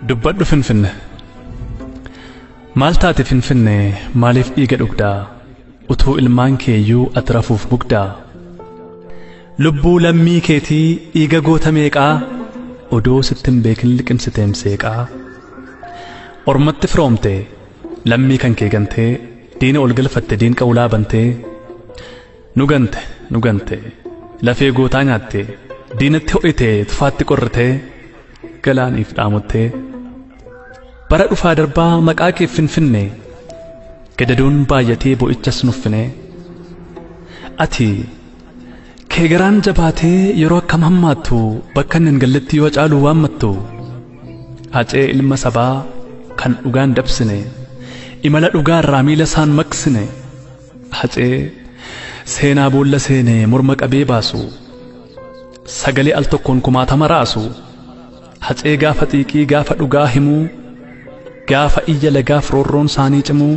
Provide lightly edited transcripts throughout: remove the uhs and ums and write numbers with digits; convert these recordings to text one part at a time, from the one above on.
Dubbadhu Finfinne. Maal taate Finfinne, maaliif dhiiga dhugdaa? Utuu ilmaan keeyyuu ati rafuuf bugdaa? Lubbuu lammii keetii dhiiga goota meeqaa? Odoo sitti hin beekin liqimsiteem seeqaa. Ormatti firoomte lammii kan kee gantee, diina ol galfatte diinqa ulaa bantee. Nu gante, nu gante, lafee gootaa nyaatte, diinatti ho'ite tufaatti qorritee, galaaniif dhaamottee. Bara dhufaa darbaa maqaa kee Finfinne, gadadoon baay'atee bo'ichas nuffine. Ati kee garaan jabaatee yeroo akkam hammaattu, bakka inni hin galletti yoo caalu waammattu. Hacee ilma sabaa kan dhugaan dabsine, imala dhugaarraa miila isaan maqsine. Hacee seenaa boolla seene morma qabee baasu, sagalee al tokkoon kumaatama raasu. Hacee gaafa xiiqii gaafa dhugaa himuu, gaafa iyya lagaaf roorroon saanii cimuu.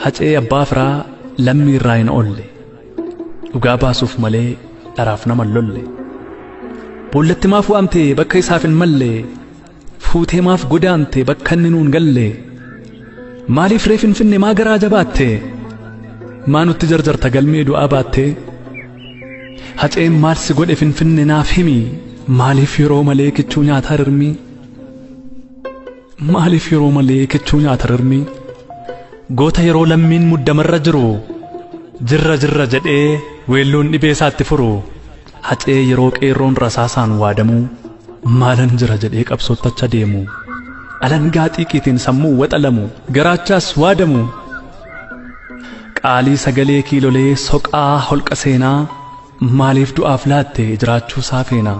Hacee abbaa firaa lammii irraa hin oolle, dhugaa baasuuf malee dharaaf nama hin lolle. Boollatti maaf waamte bakka isaaf hin malle, fuutee maaf godaante bakka inni nuun galle. Maaliif ree Finfinne maa garaa jabaatte, maa nutti jarjarta galmee du'aa baatte? Haceen maal si godhe Finfinne naaf himi, maaliif yeroo malee kichuu nyaata rirmi? Maaliif yeroo malee kichuu nyaata rirmi? Goota yeroo lammiin muddamarra jiru, jirra jirra jedhee weelluun dhibee isaatti furu. Hacee yeroo qeerroon rasaasaan waadamuu, maalan jira jedhee qabsoottacha deemu. Alangaa xiiqiitiin sammuu waxalamu, garaachaas waadamu. Qaalii sagalee kiilolee soqaa holqa seenaa, maaliif du'aaf laatte jiraachuu isaa feena?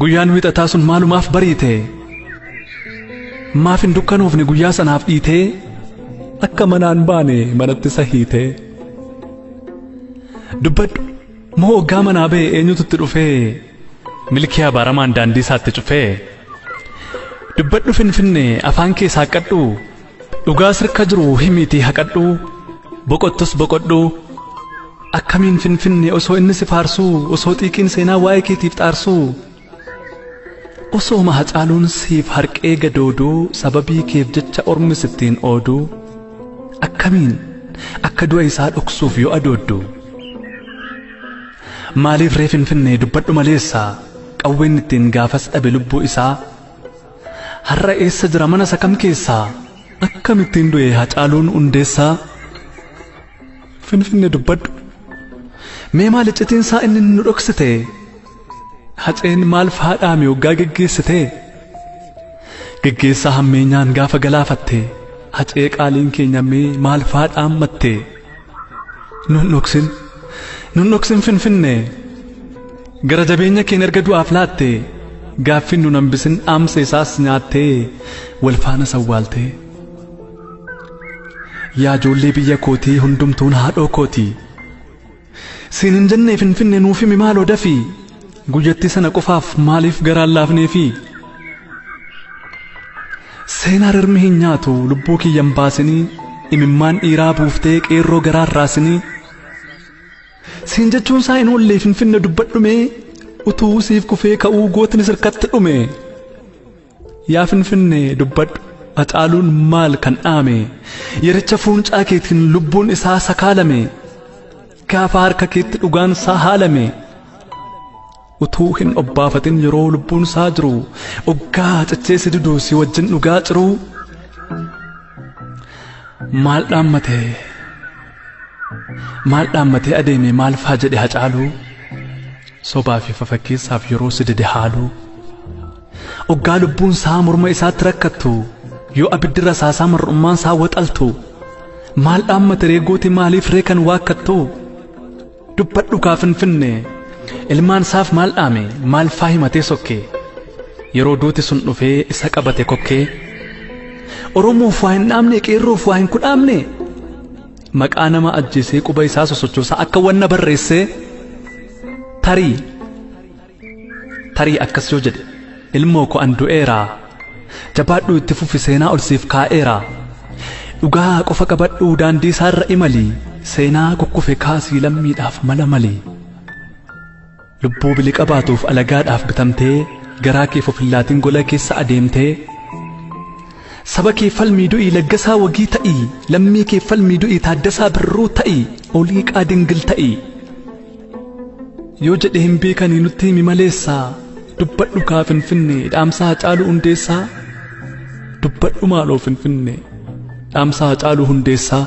Guyyaan wiixataa sun maalumaaf bariite? Maaf hin dukkanoofne guyyaa sanaaf dhiitee? Akka manaan baane manatti sahiite. Dubbadhu moo hoggaa manaa ba'e eenyutu itti dhufee milkii abaaramaan daandii isaatti cufee? Dubbadhu Finfinne afaan kee saaqqadhu, dhugaa sirka jiru himiitii haqadhu, boqottus boqodhu. Akkamiin Finfinne osoo inni si faarsuu, osoo xiiqiin seenaa waa'ee keetiif xaarsuu, osooma Hacaaluun siif harqee gadooduu, sababii keef jecha ormi sittiin ooduu, akkamiin akka du'a isaa dhoksuuf yoo adooddu? Maaliif ree Finfinne dubbadhu maleessa, qawween ittiin gaafas dhabe lubbuu isaa? Har'a eessa jira mana isa kam keessaa? Akkamittiin du'e Hacaaluun Hundeessaa? Finfinne dubbadhu. Mee maal iccitiin isaa inni nu dhoksite? Haceen maal faadhaame hoggaa geggeessite? Geggeessaa hammeenyaan gaafa galaafatte, Hacee qaaliin keenya mee maal faadhaammatte? Nun dhoksin, nun dhoksin Finfinne. Gara jabeenya keen erga du'aaf laatte, gaaffin nun hambisin dhaamsa isaas nyaattee wal faana sawwaaltee. Yaa ijoollee biyya kootii hundumtuun haadhoo kootii, siin hin jennee Finfinne nuuf himi maaloo dafii, guyyattii sana qofaaf maaliif garaan laafneefi? Seenaa rirmi hin nyaatu lubbuu kiyyan baasinii, imimmaan dhiiraa buuftee qeerroo garaan raasinii. Siin jechuun isaa hin oollee Finfinne dubbadhu mee, utuu siif kufee ka'uu gootni sirkatti dhume. Yaa Finfinne dubbadhu, Hacaaluun maal kan dhaame? Yericha fuuncaa keetiin lubbuun isaa sakaalame, gaafa harka keetti dhugaan isaa haalame. Utuu hin obbaafatin yeroo lubbuun isaa jiru, oggaa cicheessi didu si wajjin dhugaa ciruu. Maal dhaammatee? Maal dhaammatee adeeme maal faa jedhe Hacaaluu? Sobaa fi fafakkeessaaf yeroo si dide haaluu. Oggaa lubbuun isaa morma isaatti rakkattu, yoo abiddi rasaasaa mar'ummaan isaa waxaltu, maal dhaammate reegooti maaliif ree kan waakkattu? Dubbadhu kaa Finfinne, ilmaan isaaf maal dhaame maal faa himatee sokkee? Yeroo duuti sun dhufee isa qabate kokkee. Oromoof waa hin dhaamne, qeerroof waa hin kudhaamne. Maqaa nama ajjeesee quba isaa sosochoosaa akka wanna barreessee. Tarii tarii akkas yoo jedhe, ilmoo ko an du'eera, jabaadhuu itti fufi seenaa ol siif kaa'eera. Dhugaa qofa qabadhuu daandii isaarra imali, seenaa kukkufe kaasii lammiidhaaf mala mali. Lubbuu biliqa baatuuf alagaadhaaf bitamtee garaa keef of hin laatin gola keessa adeemtee. Saba kee falmii du'ii Laggasaa Wagii ta'ii, lammii kee falmii du'ii Taaddasaa Birruu ta'ii, Oliiqaa Dingil ta'ii. Yoo jedhe hin beekanii nutti himi maleessaa, dubbadhu kaa Finfinnee dhaamsa Hacaaluu Hundeessaa. Dubbadhu maaloo Finfinnee dhaamsa Hacaaluu Hundeessaa.